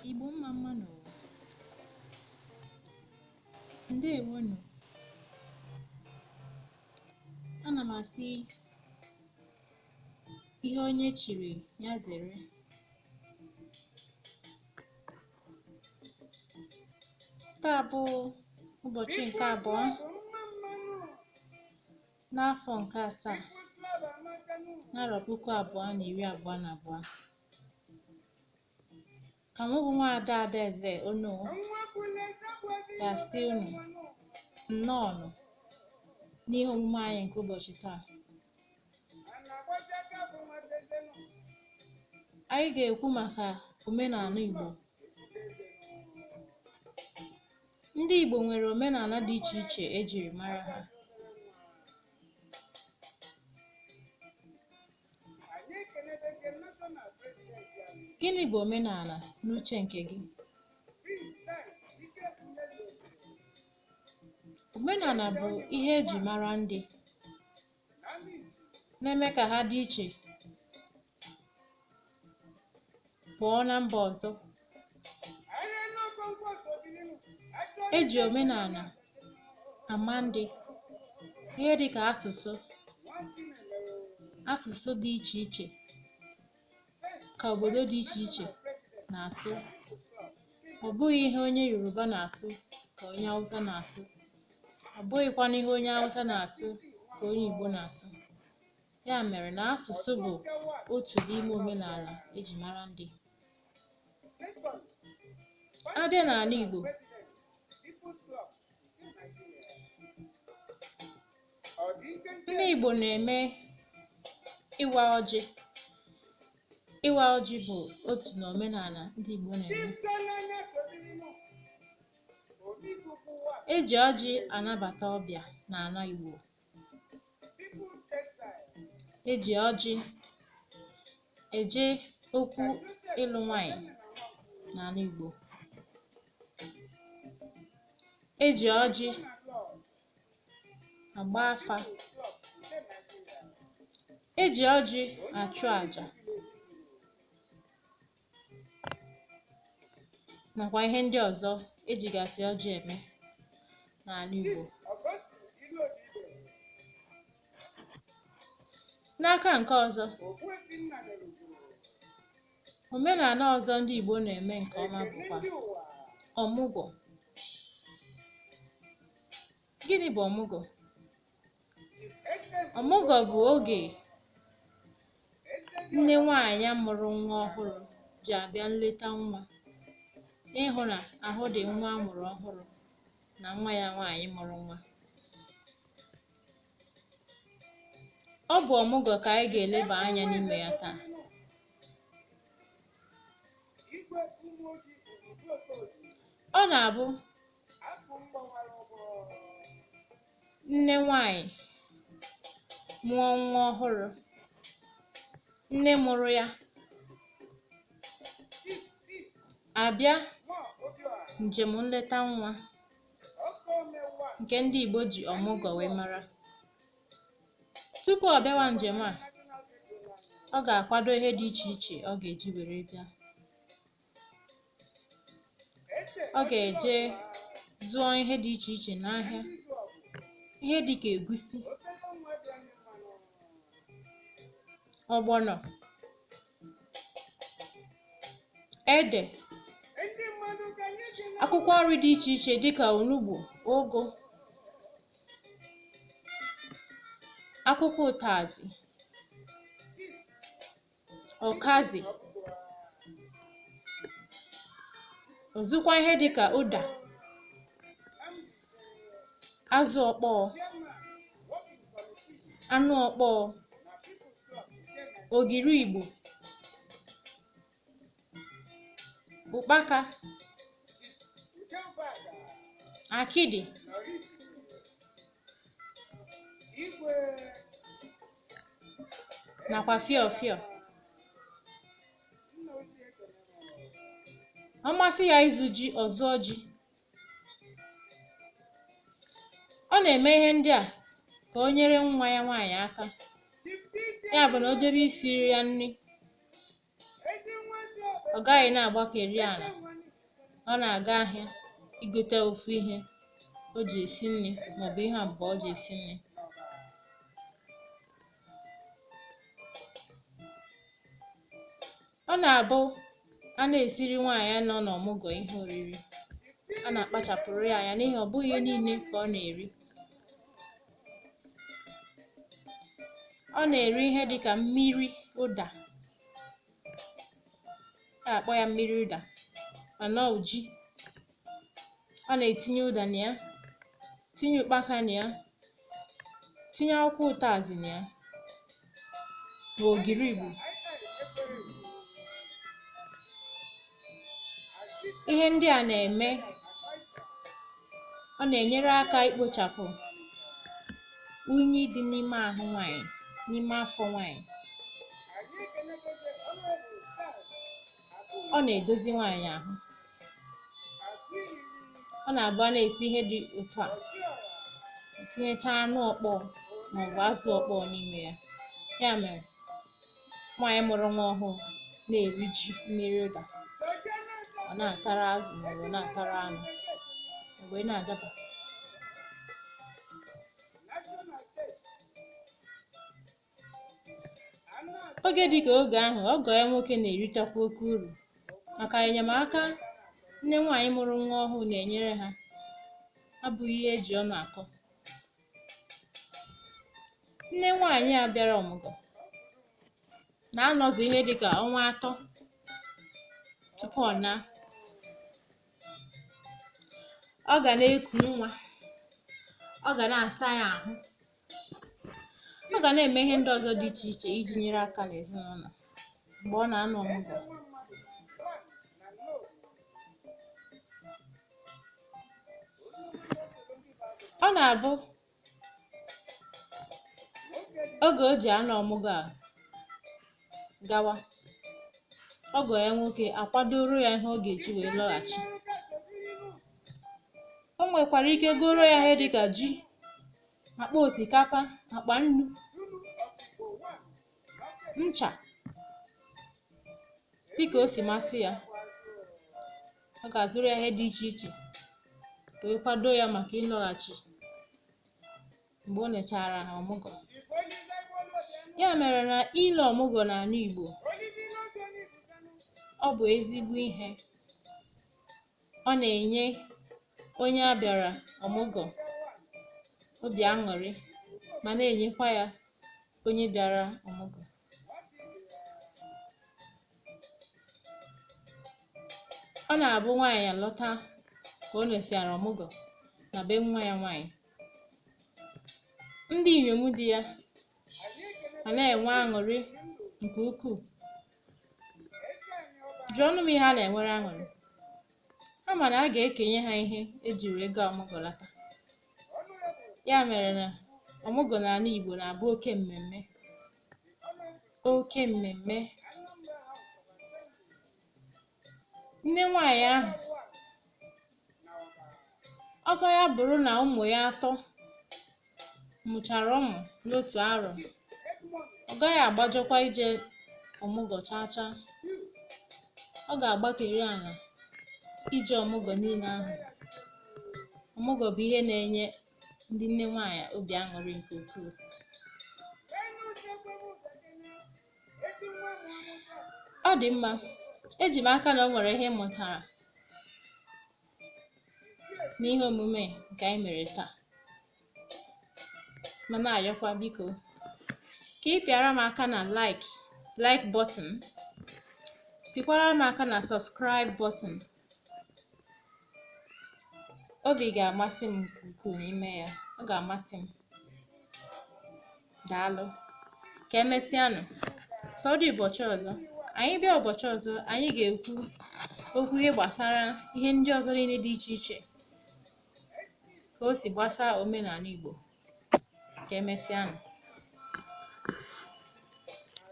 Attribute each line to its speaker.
Speaker 1: Igbo mma mma nụ! Ndewonụ! Ana m asị ihe onye chiri ya zere. Taa bụ ụbọchị nke abụọ n'afọ nke asaa n'arọ 2022. Ka mụ bụ nwaada Adaeze Onoh ga-asị unu nnọọnụ n'ihe omume anyị nke ụbọchị taa. Anyị ga-ekwu maka omenala Igbo. Ndị Igbo nwere omenala dị iche iche e jiri mara ha. Gịnị bụ omenala n'uche nke gị? Omenala bụ ihe e ji mara ndị, na-eme ka ha dị iche pụọ na mba ọzọ. E ji omenala ama ndị, ihe dịka asụsụ, asụsụ dị iche iche ka obodo dị iche iche na-asụ. Ọ bụghị ihe onye Yoruba na-asụ ka onye Hausa na-asụ, ọ bụghịkwanụ ihe onye Hausa na-asụ ka onye Igbo na-asụ. Ya mere na asụsụ bụ otu n'ime omenala e ji mara ndị. A bịa n'ala Igbo, ndị Igbo na-eme ịwa ọjị. Ịwa ọjị bụ otu n'omenala ndị Igbo na-eme. E ji ọjị anabata ọbịa n'ala Igbo. E ji ọjị eje okwu ịlụ nwaanyị n'ala Igbo. E ji ọjị agba afa. E ji ọjị achụ àjà nakwa ihe ndị ọzọ e jigasị ọjị eme n'ala Igbo. N'aka nke ọzọ, omenala ọzọ ndị Igbo na-eme nke ọma bụkwa ọmụgwọ. Gịnị bụ ọmụgwọ? Ọmụgwọ bụ oge nne nwaanyị mụrụ nwa ọhụrụ ji abịa nleta nwa ịhụ na ahụ dị nwa a mụrụ ọhụrụ na nwa ya nwaanyị mụrụ nwa. Ọ bụ ọmụgwọ ka anyị ga-eleba anya n'ime ya taa. Ọ na-abụ nne nwaanyị mụọ nwa ọhụrụ, nne mụrụ ya abịa njem nleta nwa nke ndị Igbo ji ọmụgwọ wee mara. Tupu ọ bịawa njem a, ọ ga-akwado ihe dị iche iche ọ ga-eji were bịa. Ọ ga-eje zụọ ihe dị iche iche n'ahịa, ihe dịka egusi, ọgbọnọ, ede, akwụkwọ nri dị iche iche dịka onugbu, ụgụ, akwụkwọ ụtazị, ọkazị, ọzọkwa ihe dịka ụda, azụ ọkpọọ, anụ ọkpọọ, ogiri Igbo, ụkpaka, akịdị, nakwa fịọ fịọ. Ọ masị ya ịzụ ji, ọ zụọ ji. Ọ na-eme ihe ndị a ka o nyere nwa ya nwaanyị aka. Ya bụ na o jebe isiri ya nri, ọ gaghị na-agbakeri ala. Ọ na-aga ahịa igote ofu ihe o ji esi nri maọbụ ihe abụọ o ji esi nri. Ọ na-abụ a na-esiri nwaanyị nọ n'ọmụgwọ ihe oriri, a na-akpachapụrụ ya anya n'ihi ọ bụghị ihe niile ka ọ na-eri. Ọ na-eri ihe dịka mmiri ụda, a na-akpọ ya mmiri ụda, mana ọ ji. Ọ na-etinye ụda na ya, tinye ụkpaka na ya, tinye akwụkwọ ụtazị na ya, na ogiri Igbo. Ihe ndị a na-eme, ọ na-enyere aka ikpochapụ unyi dị n'ime ahụ nwaanyị, n'ime afọ nwaanyị. Ọ na-edozi nwaanyị ahụ. Ọ na-abụ a na-esi ihe dị otu a, etinyechaa anụ ọkpọọ maọbụ azụ ọkpọọ n'ime ya. Ya mere nwaanyị mụrụ nwa ọhụụ na-eri ji mmiri ụda, ọ na-atara azụ maọbụ na-atara anụ, o wee na-adaba. Oge dịka oge ahụ, ọgọ ya nwoke na-eritekwa oke uru maka enyemaka nne nwaanyị mụrụ nwa ọhụụ na-enyere ha abụghị ihe eji ọnụ akọ. Nne nwaanyị a bịara ọmụgwọ na-anọzụ ihe dịka ọnwa 3 tupu ọ naa. Ọ ga na-eku nwa, ọ ga na-asa ya ahụ, ọ ga na-eme ihe ndị ọzọ dị iche iche iji nyere aka n'ezinụlọ mgbe ọ na-anọ ọmụgwọ. Ọ na-abụ oge o ji anọ ọmụgwọ a gawa, ọgọ ya nwoke akwadoro ya ihe ọ ga-eji wee lọghachi. O nwekwara ike goro ya ihe dịka ji, akpa osikapa, akpa nnu, ncha, dịka o si masị ya. Ọ ga-azụrụ ya ihe dị iche iche wee kwado ya maka ịlọghachi mgbe o nechara ha ọmụgwọ. Ya mere na ile ọmụgwọ n'ala Igbo, ọ bụ ezigbo ihe. Ọ na-enye onye a bịara ọmụgwọ obi aṅụrị, ma na-enyekwa ya onye bịara ọmụgwọ. Ọ na-abụ nwaanyị alọta ka o nesiara ọmụgwọ na be nwa ya nwaanyị, ndị inyom di ya ma na-enwe aṅụrị nke ukwuu. Jụọnụ m ihe a na-enwere aṅụrị. Ha ma na a ga-ekenye ha ihe ejiri ego ọmụgwọ lata. Ya mere na ọmụgwọ n'ala Igbo na-abụ oke mmemme, oke mmemme. Nne nwaanyị ahụ, ọsọ ya bụrụ na ụmụ ya 3 mụchara ụmụ n'otu arọ, ọ gaghị agbajọkwa ije ọmụgwọ chaa chaa. Ọ ga-agbakeri ala ije ọmụgwọ niile ahụ. Ọmụgwọ bụ ihe na-enye ndị nne nwaanyị obi aṅụrị nke ukwuu. Ọ dị mma, eji m aka na o nwere ihe ị mụtara n'ihe omume nke anyị mere taa. Ma na-ayọkwa biko ka ị pịara m aka na like button, pịkwara m aka na subscribe button. Obi ga-amasị m nke ukwuu n'ime ya, ọ ga-amasị m. Daalụ, ka emesịanụ. Ka ọ dị ụbọchị ọzọ. Anyị bịa ụbọchị ọzọ, anyị ga-ekwu okwu ihe gbasara ihe ndị ọzọ niile dị iche iche ka o si gbasaa omenala Igbo. Ka emesịanụ.